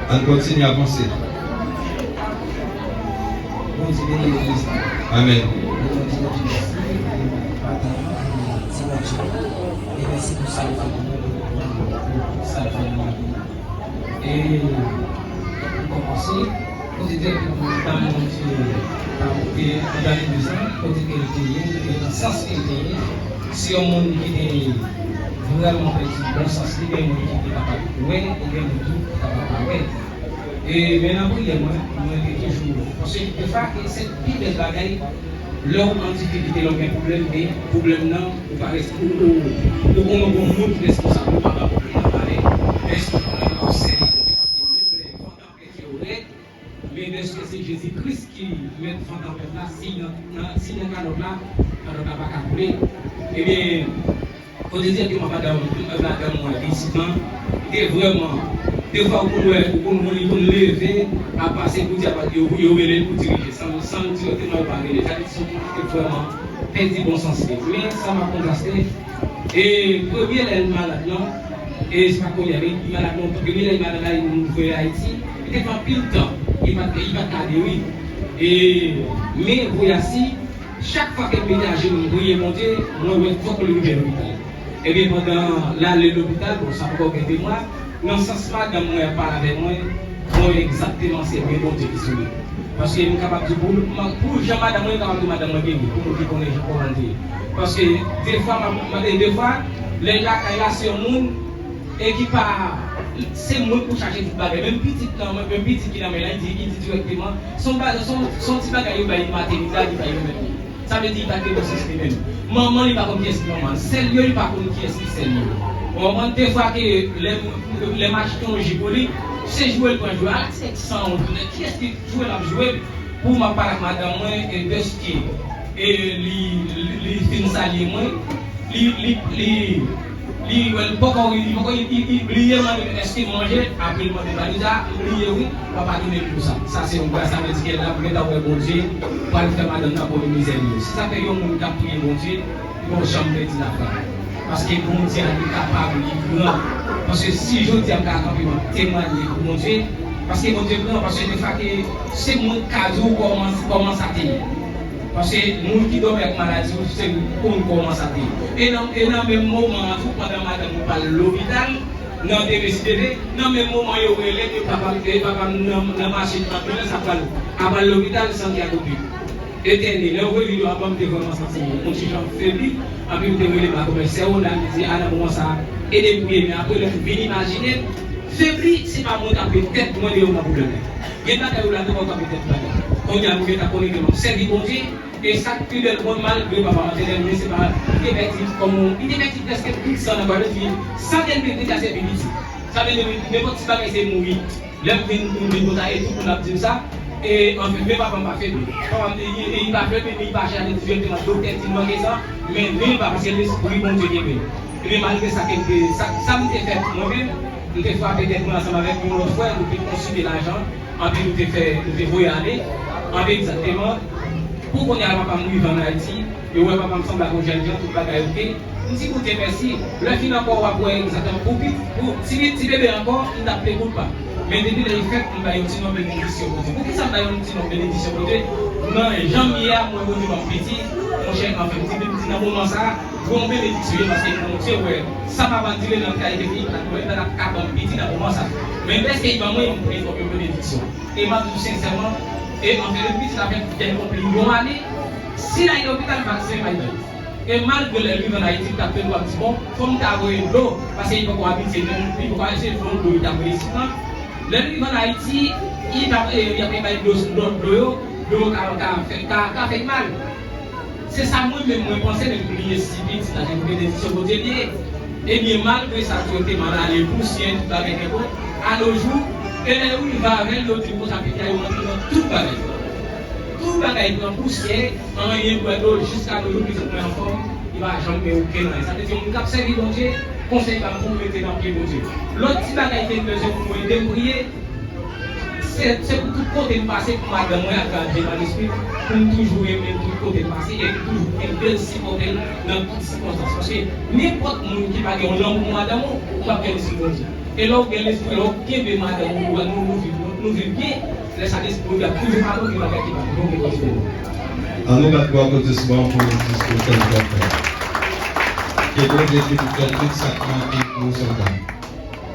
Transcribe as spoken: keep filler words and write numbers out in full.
Ann kontinye avanse. Bondye beni legliz la. Amèn. Bondye beni legliz la. Pataje dimanch la. E mèsi pou sa l fè pou nou, pou sa l fè nan lavi nou. E pou kòmanse, kote direktè pou nou, dam Bondye, pa kote andan legliz la, kote ke l te ye, e nan sans ke l te ye, se yon moun ki te vrèman pèdi bon sans li, gen moun ki te kapab wè, e gen moun tou ki kapab pa wè. E, men nan priyè mwen, mwen te toujou, paske defwa, e se pi bèl bagay, lè w an difikilte, lè w gen pwoblèm, men pwoblèm nan, ou pa res-, ou, ou, ou konnen bon moun ki responsab, ou pa ba pwoblèm nan pale, men se pwoblèm nan w sèvi, paske menm lè van tanpèt yo rèd, men dèske se Jezi Kris ki mèt van tanpèt la, si nan, nan, si nan kalòt la, kalòt la pa ka koule. Ebyen, Fò te di ke madanm, madanm mwen, isit lan, li te vrèman, defwa ou konn wè, ou konn wè li konn leve, ap pase pou di, ap yo, yo rele l pou dirije, san, san direkteman yo pa rele l. Sa vle di se yon moun ki te vrèman pèdi bon sans li. Men sa m ap kontrate, e premye lè l malad lan, e se pa kounye a, men li malad lontan, premye lè l malad la, li voye Ayiti, li te fè anpil tan, li pa t, li pa t ka geri. E, men voye a si, Chak fwa ke m mete ajenou m priye Bondye, mwen wè fòk li rive lopital. Ebyen, pandan l ale lopital, bon, sa poko gen de mwa, nan sans madanm mwen ap pale avè mwen, mwen wè egzakteman se men Bondye ki sou li. Paske m kapab di pou, pou jan madanm mwen, m kapab di madanm mwen geri, pou moun ki konnen jan kòman l te ye. Paske defwa, m ap, m ap, defwa, lè l lakay la, se yon moun, e ki pa, se mwen pou chache tout bagay. Menm pitit nan, menm pitit ki nan men l, li di, li di dirèkteman, se yon bagay, se yon, se yon ti bagay yo bay matènite a, li bay yo menm. Sa vle di li pa t gen bon sans li menm. Manman li pa konn kiyès ki manman l. Sè l yo, li pa konn kiyès ki sè l yo. Ou konprann? Defwa ke lè, lè m achte yon ji pou li, se jwe l pran jwe. A, se san wont, kiyès ki jwe l ap jwe? Pou m ap pale ak madanm mwen, e dèske, e li, li, li fin salye mwen, li, li, li, li wè l poko, li poko, li, li bliye mande m èske m manje, apre l mande m, Vanessa, m bliye wi, papa tounen m pou sa. Sa se yon gras, sa vle di ke la, m gentan wè Bondye pral fè madanm nan pran mizè li yo. Se sa fè yon moun k ap priye Bondye, Bon, jan m te di l ap fè. Paske Bondye a li kapab, li gran. Paske si jodi a m ka kanpe, m ap temwaye pou Bondye, paske Bondye gran, paske defwa ke se moun k ka di w kòman, kòman sa te ye. Paske moun ki dòmi ak maladi, se ou konn kòman sa te ye. E nan, e nan menm moman an tou, pandan madanm ou pral lopital, nan D V C D V, nan menm moman yo rele ke papa m, e papa m nan, nan machin anbilans ap pral, ap pral lopital, Santiago Pib. Etène, lè yo rele yo, avan m te vrèman santi m yon ti jan febli, anpi m te rele ba kòmè sè Ronald, m di, a nan moman sa a, ede m priye, men apre lè m vin imajine m, febli, se pa mwen k ap met tèt mwen deyò nan pwoblèm nan. Gen bagay ou la devan w k ap met tèt bagay. Kounye a, nou gentan konnen ke m ap sèvi Bondye, e sa k pi bèl mwen, malgre papa m te lè m, men se pa, li te pèdi, kòm, li te pèdi prèske tout san nan kò l, li, san ke l te deja se pi piti. Sa vle di, nenpòt ti bagay se mouri. Lè m vin, m vin konn sa, e tout moun ap di m sa. E, anfen, men papa m pa febli. Papa m, li, li, li pa febli, men li pa chale direkteman doktè di l manke san, men li pa, paske lespri Bondye kenbe l. Ebyen, malgre sa ke m te, sa, sa m te fè mwen menm, m te frape tèt mwen ansanm avèk yon lòt frè, nou te konsigne lajan, anpi nou te fè, nou te voye ale, anpi egzakteman, pou kounye a papa m rive ann Ayiti, yo wè papa m sanble ak yon jèn jan, tout bagay oke. M di Bondye mèsi. Lè fin ankò, w ap wè egzakteman. Pou pi, pou ti, ti bebe ankò, m t ap ple kout pa. Men depi lè l fèt, m bay yon ti non benediksyon Bondye. Poukisa m bay yon ti non benediksyon Bondye? Nan jan m ye a, m wè Bondye ban m piti. Monchè, anfen, m di, m di nan moman sa a, gon benediksyon ye, paske Bondye wè sa papa m di l nan kalite fi, l pa t wè, l pa t ap ka ban m piti nan moman sa a. Men dèske l ban mwen, m pran yon benediksyon. E m ap di w sensèman, e anfen, depi piti la fèt, gen yon pli yon ane, si l al lopital, vaksen pa t bay. E malgre lè l rive ann Ayiti, m t ap fè l, w ap di, bon, fò m ta voye dlo, paske li poko abitye, li poko abitye fè yon dlo, li t ap voye isit lan. Lè l rive ann Ayiti, li t ap, e, y ap bay dlo, dlo, dlo yo, dlo yo ka, ka fè, ka, ka fè l mal. Se sa mwen menm mwen panse, men m bliye si pitit la se pou benediksyon Bondye li ye. Ebyen, malgre sa, tou te mal ale, pousye, tout bagay te bon. A no jou, e lè yo rive avè l, yo di l konsa, pitit la, yo rantre nan tout bagay. Tout bagay pran pousyè, anyen bwè dlo, jiska no jou, pitit mwen anfòm, li pa janm gen okenn anyen. Sa vle di, yon moun k ap sèvi Bondye, konsèy pa m pou w mete nan pye Bondye. Lòt ti bagay ke m bezwen pou mwen ede m priye, Se, se pou tout kote m pase, pou madanm mwen ak gade pa lespri, pou m toujou renmen l tout kote m pase, e pou toujou kenbe l, sipòte l nan tout sikonstans. Paske nenpòt moun ki pa gen yon lanmou pou madanm ou, ou p ap gen lespri Bondye. E lè w gen lespri, lè w kenbe madanm ou, nou, nou viv, nou, nou viv byen, lè sa lespri Bondye ap toujou pa nou, gen bagay ki pa nou, nou gen konsèy. An nou bat bwa aplodisman pou diskou ke l fè. Ke Bondye beni fè tout sa k manke pou ou, sòlda.